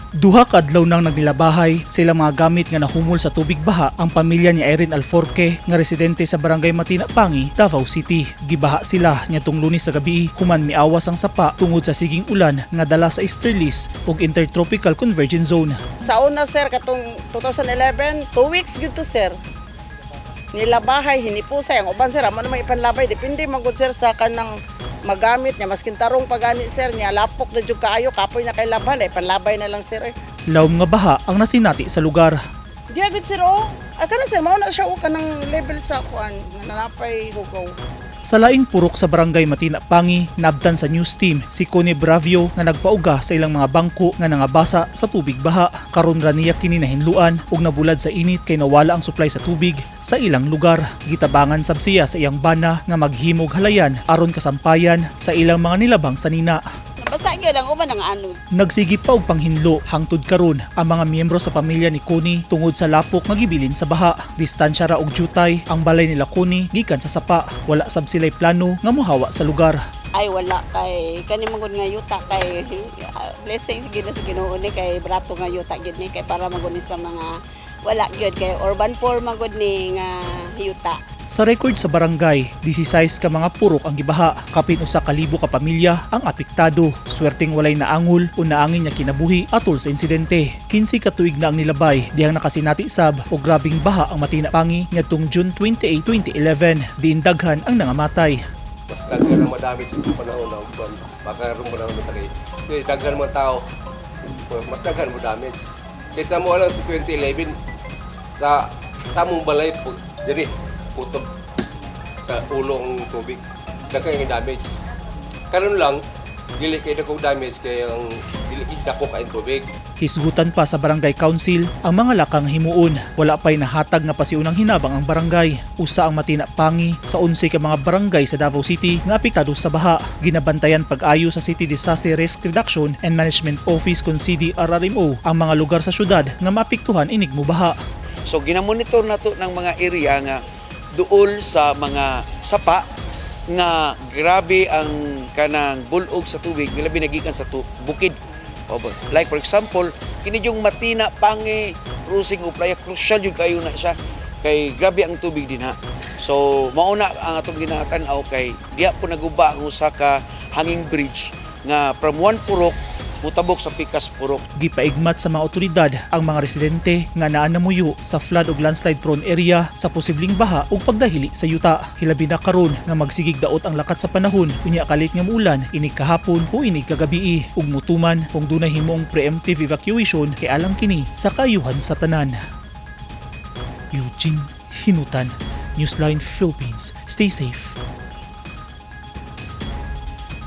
Duha ka adlaw nang nagnilabahay sa ilang mga gamit nga nahumol sa tubig baha ang pamilya ni Irene Alforque nga residente sa Barangay Matina Pangi, Davao City. Gibaha sila niadtong Lunes sa gabi human miawas ang sapa tungod sa siging ulan nga dala sa easterlies ug Intertropical Convergence Zone. Sa una, sir, katong 2011, 2 weeks gyud to, sir. Nilabahay, hinipusay. Ang uban, sir, amo naman ipanlabay. Depende man gud, sir, sa kanang magamit niya. Maskin tarong pagani, sir, niya lapok na jud kaayo, kapoy na kay labhan, eh, panlabay na lang, sir, eh. Lawom nga baha ang nasinati sa lugar. Diya gud, sir, oh. Ay kana, sir, mao na siya oh, kanang level sa kuan nga nanapay hugaw. Sa laing purok sa Barangay Matina Pangi, naabtan sa news team si Connie Bravio nga nagpauga sa ilang mga bangko nga nangabasa sa tubig baha. Karon ra niya kini nahinluan ug nabulad sa init kay nawala ang supply sa tubig sa ilang lugar. Gitabangan sab siya sa iyang bana nga maghimog halayan aron kasampayan sa ilang mga nilabang sanina. Nabasa gyud ang uban ang anod. Nagsigi pa og panghinlo hangtod karon ang mga miyembro sa pamilya ni Connie tungod sa lapok nga gibilin sa baha. Distansya ra og jutay ang balay nila Connie gikan sa sapa. Wala sab sila'y plano nga mohawa sa lugar. Ay, wala kay kani man gud nga yuta kay blessings gyud na sa Ginoo ni kay barato nga yuta gyud ni kay para man gud ni sa mga wala gyud kay urban poor man gud ni nga yuta. Sa record sa barangay, 16 ka mga purok ang gibaha, kapin 1,000 ka pamilya ang apektado. Swerteng walay naangol o naangin nga kinabuhi atol sa insidente. 15 ka tuig na ang nilabay dihang nakasinati sab og grabing baha ang Matina Pangi ngadtong June 28, 2011. Diin daghan ang nangamatay. Mas daghan ang madamage sa panahon na uban. Baka ron panahon na tagay. Kaya daghan mga tao, mas daghan mo damage. Kaysa mo alam sa 2011, sa among balay, po, diri, putob sa ulo ang tubig. Daghan ang damage. Karon lang, dili kay dako damage kay ang dili kay dako kay tubig. Hisgutan pa sa barangay council ang mga lakang himuon. Wala pa'y nahatag nga pasiunang hinabang ang barangay. Usa ang Matina Pangi sa 11 ka mga barangay sa Davao City nga apektado sa baha. Ginabantayan pag-ayo sa City Disaster Risk Reduction and Management Office kon CDRRMO ang mga lugar sa syudad nga maapektuhan inig mobaha. So ginamonitor nato ng mga area nga duol sa mga sapa nga grabe ang kanang bulog sa tubig, labi na gikan sa bukid. Opo. Like for example, kini yung Matina, Pangi, Crossing o Playa, crucial jud kayo na siya kay grabe ang tubig dinha. So mauna ang atong ginatan-aw kay diya po naguba ang usa ka hanging bridge nga from one purok mutabok sa Pikas Purok. Gipaigmat sa mga otoridad ang mga residente nga naa namuyo sa flood ug landslide prone area sa posibleng baha ug pagdahili sa yuta. Hilabi na karon nga magsigig daot ang lakat sa panahon unya kalit nga muulan inig kahapon o inig kagabii ug mutuman kung dunay himong preemptive evacuation kay alang kini sa kaayuhan sa tanan. Eugene Hinutan, Newsline Philippines. Stay safe.